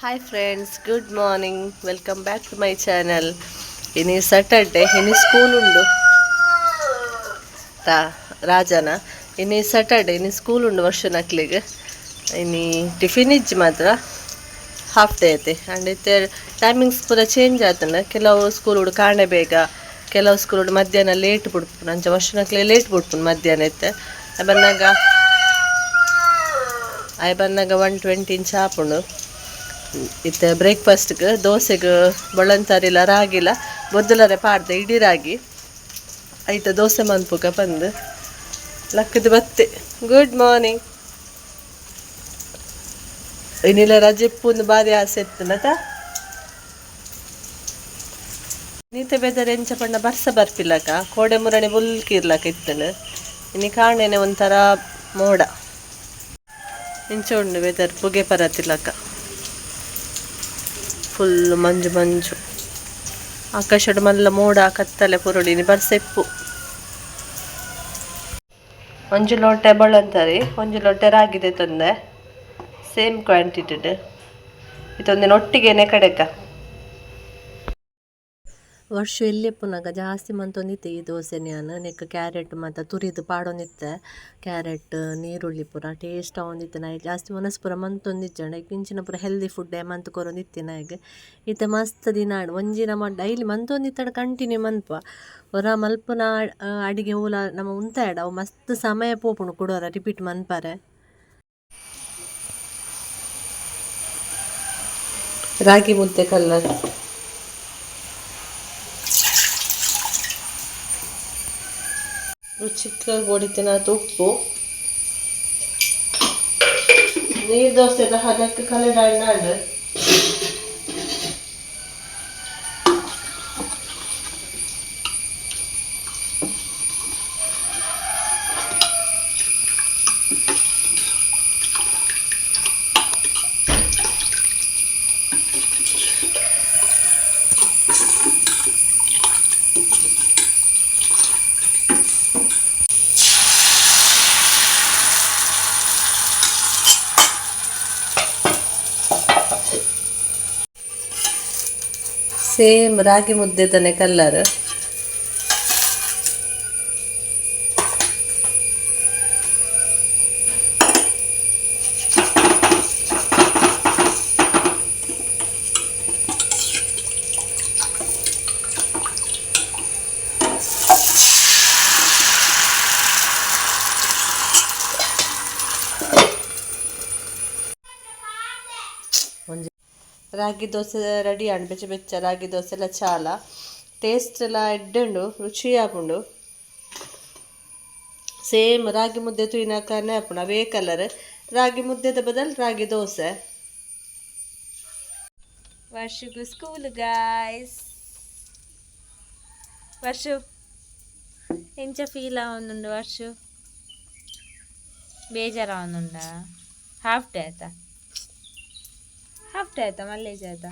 Hi friends, good morning, welcome back to my channel. ಇನಿ Saturday, ಇನಿ school ಉಂಡು ತಾ ರಾಜನ. ಇನಿ ಸ್ಯಾಟರ್ಡೆ, ಇನಿ ಸ್ಕೂಲ್ ಉಂಡು ವರ್ಷನಕ್ಲಿಗೆ. ಇನಿ ಟಿಫಿನ್ ಇಜ್ಜಿ ಮಾತ್ರ, ಹಾಫ್ ಡೇ ಐತೆ. ಆ್ಯಂಡ್ ಇತ್ತೆ ಟೈಮಿಂಗ್ಸ್ ಪೂರ ಚೇಂಜ್ ಆತಂಡ. ಕೆಲವು ಸ್ಕೂಲ್ ಉಡು ಕಾಣೆ ಬೇಗ, ಕೆಲವು ಸ್ಕೂಲ್ ಉಡು ಮಧ್ಯಾಹ್ನ ಲೇಟ್ ಬಿಡ್ಪುನು. ಅಂಚ ವರ್ಷನಕ್ಲೆ ಲೇಟ್ ಬಿಡ್ಪುನು ಮಧ್ಯಾಹ್ನ ಇತ್ತೆ. ಬನ್ನಗ ಆಯ್ ಬನ್ನಗ 1:20 ಇಂಚ ಆಪುಂಡು. ಇತ್ತೆ ಬ್ರೇಕ್ಫಾಸ್ಟ್ಗೆ ದೋಸೆಗೆ ಬೊಳಂತರಿಲ ರಾಗಿಲ ಬೊದ್ದುಲರೆ ಪಾಡ್ದೆ, ಇಡೀ ರಾಗಿ ಐತ ದೋಸೆ ಮನ್ಪುಕ ಪಂದು ಲಕ್ಕದ ಬತ್ತೆ. Good morning. ಇನ್ನಿಲ್ಲ ರಜೆ ಪೂಂದು ಬಾರಿ ಆಸೆ ಇತ್ತನತ. ನೀತೆ ವೆದರ್ ಎಂಚ ಪಂಡ ಬರ್ಸ ಬರ್ಪಿಲ್ಲಕ, ಕೋಡೆ ಮುರಣಿ ಬುಲ್ಕಿರ್ಲಕ ಇತ್ತನು. ಇನಿ ಕಾಣೆನೆ ಒಂಥರ ಮೋಡ ಇಂಚ ಉಂಡು ವೆದರ್, ಪುಗೆ ಪರತಿಲಕ, ಫುಲ್ ಮಂಜು ಮಂಜು, ಆಕಾಶಡ್ ಮಲ್ಲ ಮೋಡ ಕತ್ತಲೆ ಪುರುಳಿ. ಇನಿ ಬರ್ಸ ಇಪ್ಪು. ಒಂಜಿ ಲೋಟೆ ಬೊಳಂತರಿ, ಒಂಜಿ ಲೋಟೆ ರಾಗಿದೆ ತಂದೆ, ಸೇಮ್ ಕ್ವಾಂಟಿಟಿ. ಇದೊಂದಿನ ಒಟ್ಟಿಗೆನೆ ಕಡೆಕ. ವರ್ಷ ಎಲ್ಲಿಪ್ಪುನಗ ಜಾಸ್ತಿ ಮಂತೊಂದಿತ್ತೆ ಈ ದೋಸೆ ಯಾನ್. ನೆಕ್ ಕ್ಯಾರೆಟ್ ಮಾತ ತುರಿದು ಪಾಡೊಂದಿತ್ತೆ, ಕ್ಯಾರೆಟ್ ನೀರುಳ್ಳಿ ಪೂರ ಟೇಸ್ಟ್ ಆವೊಂದಿತ್ತೆ. ನಾ ಜಾಸ್ತಿ ಮನಸ್ ಪೂರ ಮಂತೊಂದಿಜ್ಜಂಡ ಇಂಚಿನ ಪೂರ ಹೆಲ್ದಿ ಫುಡ್ ಮಂತ್ ಕೊರೊಂದಿತ್ತೆ ನಾಯಿಗ್. ಇತ್ತೆ ಮಸ್ತ್ ದಿನ ಆಂಡ್. ಒಂಜಿ ನಮ ಡೈಲಿ ಮಂತೊಂದಿತ್ತಡ ಕಂಟಿನ್ಯೂ ಮನ್ಪ. ಒರ ಮಲ್ಪುನ ಅಡಿಗೆ ಓಲ ನಮ ಉಂತಾಯಡ ಅವು ಮಸ್ತ್ ಸಮಯ ಪೋಪುಂಡು ಕುಡೋರ ರಿಪೀಟ್ ಮನ್ಪರೆ. ರಾಗಿ ಮುದ್ದೆ ಕಲ್ಲರ್. ರುಚಿಕ್ ಬೋಡಿತ್ತಿನಾತ್ ಉಪ್ಪು. ನೀರು ದೋಸೆದ ಹದಕ್ಕೆ ಕಲಡಾಂಡ್. ಸೇಮ್ ರಾಗಿ ಮುದ್ದೆ ತಾನೆ ಕಲ್ಲರ್. ಒಂಜಿ ರಾಗಿ ದೋಸೆ ರೆಡಿ ಆಂಡ್. ಬೆಚ್ಚ ಬೆಚ್ಚ ರಾಗಿ ದೋಸೆ ಎಲ್ಲ ಚಾಲ ಟೇಸ್ಟ್ ಎಲ್ಲ ಎಡ್ಡೆ ಉಂಡು, ರುಚಿ ಆಪುಂಡು. ಸೇಮ್ ರಾಗಿ ಮುದ್ದೆ ತೂಯಿನಕನೆ ಆಪುಂಡು, ಅವೇ ಕಲರ್. ರಾಗಿ ಮುದ್ದೆದ ಬದಲು ರಾಗಿ ದೋಸೆ. ವರ್ಷಗೂ ಸ್ಕೂಲ್ ಗಾಯ್ಸ್. ವರ್ಷು, ಎಂಚ ಫೀಲ್ ಆವೊಂದುಂಡು ವರ್ಷು? ಬೇಜಾರಾವೊಂದುಂಡ? ಹಾಫ್ ಡೇ ಆಯ್ತಾ? ಹಾಫ್ ಡೇ ಆಯ್ತಾ? ಮಲ್ಲೇಜ್ ಆಯ್ತಾ?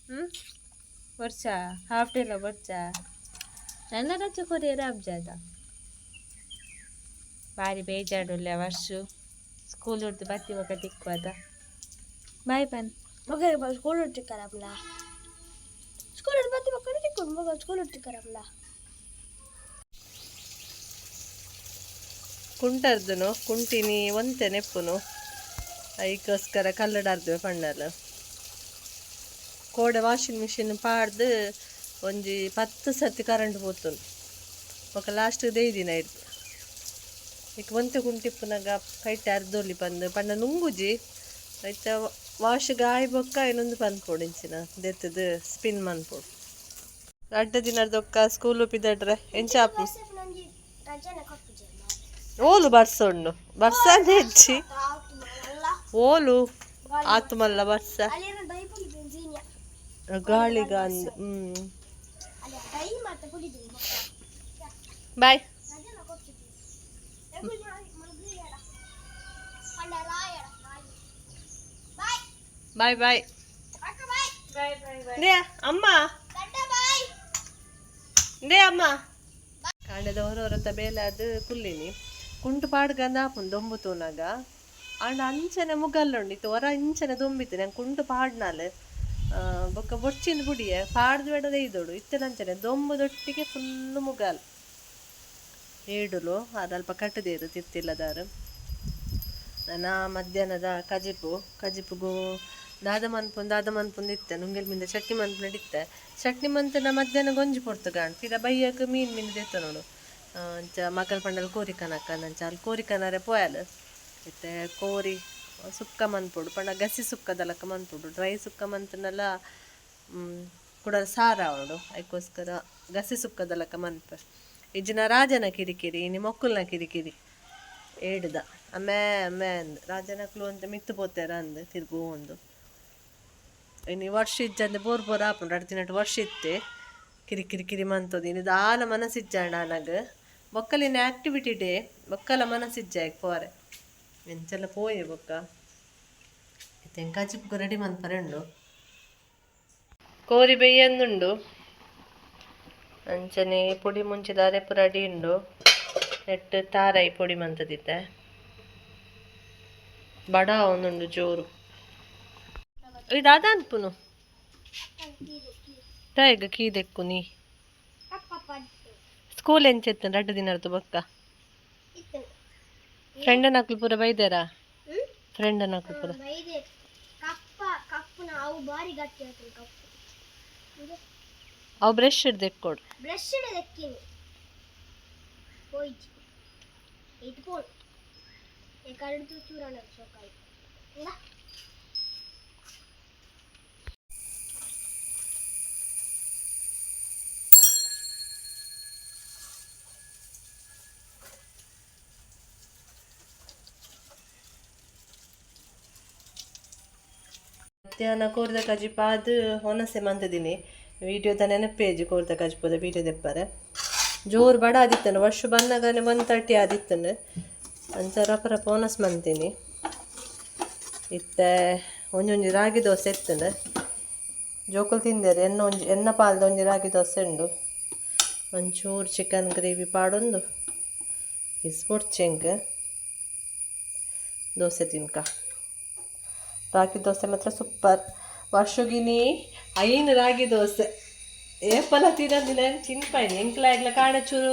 ಹ್ಞೂ, ವರ್ಷ ಹಾಫ್ ಡೇ ಎಲ್ಲ ಬರ್ಚ. ನನ್ನ ರಜೆ ಕೊರಿಯರ್ ಆಬ್ಜ ಆಯ್ತಾ? ಬಾರಿ ಬೇಜಾರುಲ್ಲ ವರ್ಷು. ಸ್ಕೂಲ್ ಹುಡ್ದು ಬತ್ತಿ ಬೊಕ ತಿಕ್ಕುವದ. ಬಾಯ್ ಬನ್. ಸ್ಕೂಲ್ ತಿಕ್ಕರಪ್ಲ, ಸ್ಕೂಲ್ ಬತ್ತಿ ಮಕ್ಕಳು ತಿಕ್ಕೊಂಡು ಮಗ ಸ್ಕೂಲ್ ತಿಕ್ಕರಪ್ಲ. ಕುಂಟರ್ದುನು ಕುಂಟಿನಿ ಒಂತೆ ನೆಪ್ಪುನು, ಐಕೋಸ್ಕರ ಕಲ್ಲಡಾರ್ದುವೆ ಪಣ್ಣಲ್. ಕೋಡೆ ವಾಷಿಂಗ್ ಮಿಷಿನ್ ಪಾಡ್ದು ಒಂಜಿ 10 ಸರ್ತಿ ಕರೆಂಟ್ ಪೋತುಂಡು. ಬೊಕ ಲಾಸ್ಟ್ ದಿನ ಇಡ್ದು ಇಕ್ ಒಂತೆ ಕುಂಟಿಪ್ಪುನಗ ಕೈಟ್ ಅರ್ದೊಲಿ ಪಂದ್ ಪಂಡ ನುಂಗುಜಿ. ಐತ ವಾಶ್ ಗಾಯಿ ಬೊಕ್ಕ ಇನ್ನೊಂದು ಪನ್ಪೊಡು, ಇಂಚಿನ ದೆತ್ತದು ಸ್ಪಿನ್ ಮನ್ಪೊಡು. ರಡ್ಡ್ ದಿನದೊಕ್ಕ ಸ್ಕೂಲ್ ಪಿದಡ್ರೆ ಎಂಚ ಆಪು? ಓಲು ಬರ್ಸ ಉಂಡು, ಬರ್ಸನೆ ಹೆಚ್ಚಿ. ಓಲು ಆತು ಮಲ್ಲ ಬರ್ಸ ಗಾಳಿಗ ಅಂದ್. ಬಾಯ್. ಬಾಯ್ ಬಾಯ್ ಅಮ್ಮ they ಅಮ್ಮ. ಕಾಂಡೆದ ಹೊರ ಹೊರತ ಬೇಲೆ ಅದು ಕುಲ್ಲಿನಿ. ಕುಂಟು ಪಾಡ್ಗಂದ ಆಪುಂಡು ದೊಂಬು ತೂನಗ. ಆಂಡ ಅಂಚನೆ ಮುಗಲ್ಲುಂಡು ಇತ್ತೆ ಒರ ಇಂಚನೆ ದೊಂಬಿತ್ತು ನಂಗೆ ಕುಂಟು ಪಾಡ್ನಾಲ್ ಬೊಕ್ಕ ಬೊರ್ಚಿಂದು ಬುಡಿಯೆ ಪಾಡ್ದು ಬೇಡ ಇದೋಡು ಇತ್ತೆಲ ಅಂಚನೆ ದೊಂಬುದೊಟ್ಟಿಗೆ ಫುಲ್ಲು ಮುಗಲ್ ಏಡುಲು ಅದಲ್ಪ ಕಟ್ಟದೇರು ತಿರ್ತಿಲ್ಲದಾರು. ನನ ಮಧ್ಯಾಹ್ನದ ಕಜಿಪು ಕಜಿಪುಗು ದಾದ ಮನ್ಪುಂದು ದಾದ ಮನ್ಪುಂದು ಇತ್ತೆ ನುಂಗೆಲ್ ಮಿಂದ ಚಟ್ನಿ ಮನ್ಪುನಡ್ ಇತ್ತೆ ಚಟ್ನಿ ಮಂತನ ಮಧ್ಯಾಹ್ನ ಗೊಂಜಿ ಪೊರ್ತು ಗಾಣ್ ಪಿರ ಬಯ್ಯಕ್ ಮೀನ್ ಮೀನ್ ದೆತ್ತ ನೋಡು ಅಂಚ ಮಗಲ್ ಪಂಡಲ್ ಕೋರಿ ಕನಕ ನಂಚ ಅಲ್ಲಿ ಕೋರಿ ಕನರೆ ಪೋಯಲ್ ಇತ್ತೆ ಕೋರಿ ಸುಕ್ಕ ಮನ್ಪೊಡು ಪಂಡ ಗಸಿ ಸುಕ್ಕದಲಕ್ಕ ಮನ್ಪೊಡು ಡ್ರೈ ಸುಕ್ಕ ಮಂತನಲ ಕುಡ ಸಾರ ಅವಡು ಅದಕ್ಕೋಸ್ಕರ ಗಸಿ ಸುಕ್ಕದಲಕ್ಕ ಮನ್ಪೆ ಇಜ್ಜಿನ ರಾಜನ ಕಿರಿಕಿರಿ ಇನಿ ಮೊಕ್ಕುಲ್ನ ಕಿರಿಕಿರಿ ಏಡುದ ಅಮ್ಮೆ ಅಮ್ಮೆ ಅಂದ್ ರಾಜನಕ್ಲು ಅಂತ ಮಿತ್ತು ಪೋತೇರ ಅಂದ್ ತಿರ್ಗು ಒಂದು ಇನಿ ವರ್ಷ ಇಜ್ಜಂದೆ ಬೋರ್ ಬೋರ್ ಆಪುಂಡು ರಡ್ಡ್ ದಿನಟ್ ವರ್ಷ ಇತ್ತೆ ಕಿರಿ ಕಿರಿ ಕಿರಿ ಮಂತೊಂದು ಇನಿ ದಾಲ ಮನಸ್ಸಿಜ್ಜಾಂಡ ಆನಗ ಬೊಕ್ಕಲಿನ ಆಕ್ಟಿವಿಟಿ ಡೇ ಬೊಕ್ಕಲ ಮನಸ್ಸಿಜ್ಜ ಪೋರೆ ಎಂಚೆಲ್ಲ ಪೋಯೆ ಬೊಕ್ಕ ಇತ್ತೆ ಕಜಿಪುಗು ರೆಡಿ ಮನ್ಪರೆ ಉಂಡು ಕೋರಿ ಬೆಯ್ಯಂದುಂಡು ಅಂಚನೆ ಪೊಡಿ ಮುಂಚಿದ ಅರೆಪು ರೆಡಿ ಉಂಡು ನೆಟ್ ತಾರಾಯಿ ಪೊಡಿ ಮಂತದಿತ್ತೆ ಬಡ ಒಂದುಂಡು ಜೋರು ಇದು ಅನ್ಪುನು ತಾಯಿಗ ಕೀ ದೆಕ್ಕು ನೀ ಸ್ಕೂಲ್ ಎಂಚೆತ್ತ ರಡ್ಡು ದಿನರ್ದು ಬೊಕ್ಕ ಫ್ರೆಂಡನ ಅಕ್ಲು ಪೂರ ಬೈದೇರಾ ಫ್ರೆಂಡನ ಅಕ್ಲು ಪೂರ ಕಪ್ಪ ಕಪ್ಪುನ ಅವು ಬಾರಿ ಗಟ್ಟಿ ಆಗ್ತದೆ ಕಪ್ಪು. ಅವು ಬ್ರಷ್ ದೆಕ್ಕೊಡು. ಬ್ರಷ್ ದೆಕ್ಕಿನಿ ಹೋಯ್ತು ಇದು ಪೋಣು ಕರಡು ಚೂರಣ ಸೊಕಾಯಿ. ಮಧ್ಯಾಹ್ನ ಕೋರಿದ ಕಜಿಪ ಅದು ಹೊನಸೆ ಮಂತದಿನಿ ವೀಡಿಯೋದ ನೆನಪೇಜ್ ಕೋರಿದ ಕಜಿಪದ ವೀಡಿಯೋ ದೆಪ್ಪರೆ ಜೋರು ಬಡ ಆದಿತ್ತನು ವರ್ಷ ಬಂದಾಗನೆ 1:30 ಆದಿತ್ತನು ಅಂಚ ರಪ ರಪ ಒನಸ್ ಮಂತೀನಿ. ಇತ್ತೆ ಒಂಜೊಂಜಿ ರಾಗಿ ದೋಸೆ ಇತ್ತಂಡು ಜೋಕುಲು ತಿಂದೇರು ಎನ್ನ ಒಂಜಿ ಎನ್ನ ಪಾಲ್ದ ಒಂಜಿ ರಾಗಿ ದೋಸೆ ಉಂಡು ಒಂಚೂರು ಚಿಕನ್ ಗ್ರೇವಿ ಪಾಡೊಂದು ಪೀಸ್ ಪೊಡ್ಚೆಂಕ್ ದೋಸೆ ತಿನ್ಕ. ರಾಗಿ ದೋಸೆ ಮಾತ್ರ ಸೂಪರ್. ವರ್ಷಗಿನಿ ಐನು ರಾಗಿ ದೋಸೆ ಏಪಲ ತಿನ್ನಂದಿನ ತಿನ್ಪಾಯಿನಿ ಎಂಕ್ಲ ಎಂಕ್ಲ ಕಾಂಡ ಚೂರು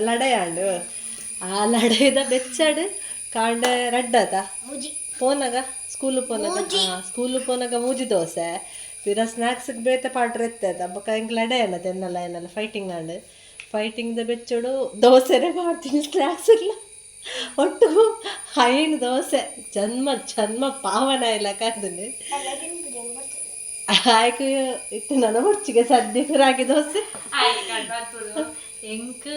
ಲಡಯಾಂಡು ಆ ಲಡೈದ ಬೆಚ್ಚಾಡು ಕಾಂಡ ರಡ್ಡದ ಪೋನಾಗ ಸ್ಕೂಲು ಪೋನಾಗ ಸ್ಕೂಲು ಪೋನಾಗ ಮೂಜಿ ದೋಸೆ ಪಿರ ಸ್ನ್ಯಾಕ್ಸ್ಗೆ ಬೇತೆ ಪಾಡ್ರೆ ಎತ್ತದ ಬೊಕ್ಕ ಎಂಕ್ ಲಡೈ ಅಲ್ಲ ಎನ್ನಲ್ಲ ಎನ್ನಲ್ಲ ಫೈಟಿಂಗ್ ಆಂಡ್ ಫೈಟಿಂಗ್ದ ಬೆಚ್ಚಡು ದೋಸೆನೇ ಮಾಡ್ತೀನಿ ಸ್ನ್ಯಾಕ್ಸ್ ಇಲ್ಲ ಒಟ್ಟು ಐನು ದೋಸೆ ಜನ್ಮ ಜನ್ಮ ಪಾವನ ಇಲ್ಲ ಕಂದನೆ ಆಯ್ಕು ಇತ್ತು ನನ್ನ ಮುರ್ಚಿಗೆ ಸದ್ಯಕ್ಕೆ ರಾಗಿ ದೋಸೆ. ಎಂಕ್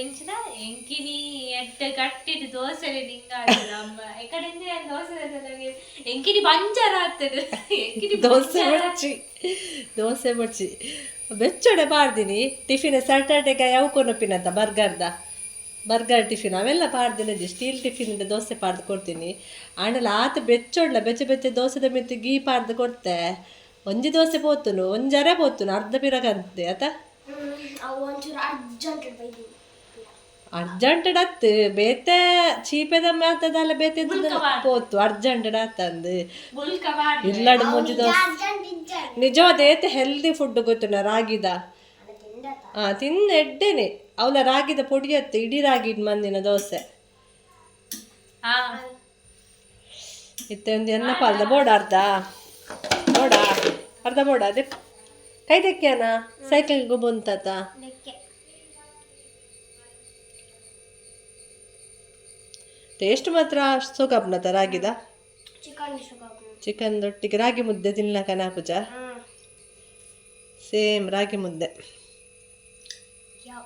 ಎಂಚಿನ ಎಂಕಿನಿ ಎಡ್ಡೆ ಗಟ್ಟಿಡ್ ದೋಸೆ ನಿಂಗಾಡ ಅಮ್ಮ ಎಕಡೆಂದು ಯಾನ್ ದೋಸೆ ತಿನ್ನೋದು. ಎಂಕಿನಿ ಬಂಜಾರ ಆಗ್ತದೆ ಎಂಕಿನಿ. ದೋಸೆ ಬಡ್ಚಿ ದೋಸೆ ಬಡ್ಚಿ ಬೆಚ್ಚೊಡೆ ಪಾಡ್ದಿನಿ ಟಿಫಿನ್ ಸ್ಯಾಟರ್ಡೆಗೆ ಯಾವ ಕೊನಪಿನಂತ ಬರ್ಗರ್ದ ಬರ್ಗರ್ ಟಿಫಿನ್ ಅವೆಲ್ಲ ಪಾಡ್ದಿನ ಸ್ಟೀಲ್ ಟಿಫಿನ್ ದೋಸೆ ಪಾಡ್ದು ಕೊಡ್ತೀನಿ. ಆಂಡಲ ಆತ ಬೆಚ್ಚೊಡ್ಲ ಬೆಚ್ಚ ಬೆಚ್ಚ ದೋಸೆದ ಮಿತ್ತು ಗೀ ಪಾಡ್ದು ಕೊಡ್ತೆ ಒಂಜಿ ದೋಸೆ ಪೋತುನು ಒಂಜರೆ ಪೋತುನು ಅರ್ಧ ಪಿರಕಂತೆ ಆತ. ಅವು ಒಂಚೂರು ಅರ್ಜೆಂಟ್ ಬೈದೀನಿ. ಅರ್ಜೆಂಟ್ ಅತ್ತು ಬೇತೆ ಚೀಪೆದ ಮಾತದಲ್ಲ ಬೇತೆ ಪೋತು ಅರ್ಜೆಂಟ್ ಆತಂದು ಬುಲ್ಕ ಮಾಡಿ ಇಲ್ಲಡ್ ಮುಂಜಿ ದೋಸೆ ಅರ್ಜೆಂಟ್ ಇಜ್ಜ. ನಿಜವಾದ ಏತೆ ಹೆಲ್ದಿ ಫುಡ್ ಗೊತ್ತುನ ರಾಗಿದ. ಆ ತಿಂದ ಎಡ್ಡೆನೆ ಅವಲ ರಾಗಿದ ಪೊಡಿ ಅತ್ತು ಇಡೀ ರಾಗಿ ಮಂದಿನ ದೋಸೆ. ಹಾ. ಇತ್ತೆ ಒಂದು ಎನ್ನ ಪಾಲ್ದ ಬೋಡ ಅರ್ಧ ಬೋಡ ಅರ್ಧ ಬೋಡ ಅದೇ ಕೈ ತೆಕ್ಕ್ಯಾನ ಸೈಕಲ್ ಬಂತಾತ. ಲೆಕ್ಕೆ. ಟೇಸ್ಟ್ ಮಾತ್ರ ಸೋಕಾಪ್ನತ ರಾಗಿದ. ಚಿಕನ್. ಚಿಕನ್ ದೊಟ್ಟಿಗೆ ರಾಗಿ ಮುದ್ದೆ ತಿನ್ಲಕ ನಾಪುಜ ಸೇಮ್ ರಾಗಿ ಮುದ್ದೆ. ಯಾವ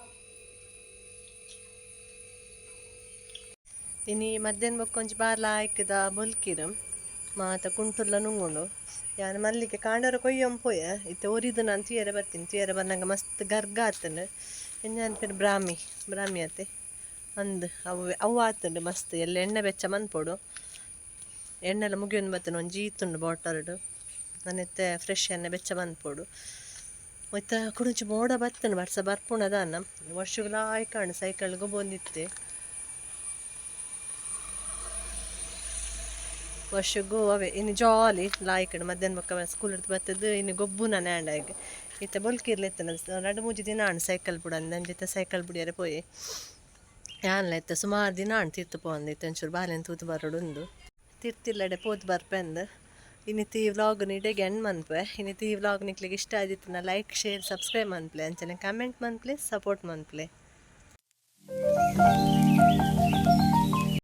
ಇನಿ ಮಧ್ಯಾಹ್ನ ಬೊಕ್ಕ ಒಂಜಿ ಬಾರ್ಲ ಆಯ್ಕದ ಬೊಲ್ಕಿರು ಮಾತ ಕುಂಟುರ್ಲ ನುಂಗುಂಡು ಯಾನ್ ಮಲ್ಲಿಗೆ ಕಾಂಡರ ಕೊಯ್ಯೊಂದು ಪೋಯ ಇತ್ತೆ ಒರಿದು ನಾನು ತುಯರೆ ಬರ್ತೀನಿ ತುಯರೆ ಬನ್ನಗ ಮಸ್ತ್ ಗರ್ಗ ಆತಂಡು ಎಂಜ ಅನ್ಪೇರು ಬ್ರಾಹ್ಮಿ ಬ್ರಾಹ್ಮಿ ಅತ್ತೆ ಅಂದ್ ಅವು ಅವು ಆತುಂಡು ಮಸ್ತ್ ಎಲ್ಲ ಎಣ್ಣೆ ಬೆಚ್ಚ ಮನ್ಪೊಡು ಎಣ್ಣೆಲ್ಲ ಮುಗಿಯೊಂದು ಬತ್ತುಂಡು ಒಂಜಿ ಈತುಂಡು ಬಾಟಲ್ಡ್ ನಾನು ಇತ್ತೆ ಫ್ರೆಶ್ ಎಣ್ಣೆ ಬೆಚ್ಚ ಮನ್ಪೊಡು ಮತ್ತು ಕುಡುಂಚಿ ಮೋಡ ಬತ್ತುಂಡು ಬರ್ಸ ಬರ್ಪುಣದಾನ ವರ್ಷಗಳ ಆಯ್ಕಾಂಡು ಸೈಕಲ್ಗೆ ಬಂದಿತ್ತೆ. ವರ್ಷಗು ಅವೇ ಇನಿ ಜಾಲಿ ಲಾಯ್ಕಡ್ ಮಧ್ಯಾಹ್ನ ಬೊಕ್ಕ ಸ್ಕೂಲ್ ಬತ್ತದು ಇನಿ ಗೊಬ್ಬುನ ಆಂಡ ಇತ್ತೆ ಬೊಲ್ಕಿರ್ಲೆ ಇತ್ತನ ರಡ್ಡ್ ಮೂಜಿ ದಿನ ಆಂಡ್ ಸೈಕಲ್ ಬುಡಂದೆ ಅಂಚ ಸೈಕಲ್ ಬುಡಿಯರೆ ಪೋಯೆ. ಯಾನ್ಲ ಇತ್ತೆ ಸುಮಾರು ದಿನ ಆಂಡ್ ತಿರ್ತು ಪೋವಂದೆ ಇತ್ತೆ ಒಂಚೂರು ಬಾಲೆನ್ ತೂತು ಬರೊಡುಂದು ತಿರ್ತಿಲ್ಲಡೆ ಪೋದು ಬರ್ಪೆಂದು. ಇನಿತಿ ಈ ವ್ಲಾಗ್ ಇಡೆಗೆ ಎಂಡ್ ಮನ್ಪೆ. ಇನಿತಿ ಈ ವ್ಲಾಗ್ ನಿಕ್ಲೆಗ್ ಇಷ್ಟ ಆದಿತ್ತಿನ ಲೈಕ್ ಶೇರ್ ಸಬ್ಸ್ಕ್ರೈಬ್ ಮನ್ಪುಲೆ, ಅಂಚನೆ ಕಮೆಂಟ್ ಮನ್ಪುಲೆ, ಸಪೋರ್ಟ್ ಮನ್ಪುಲೆ.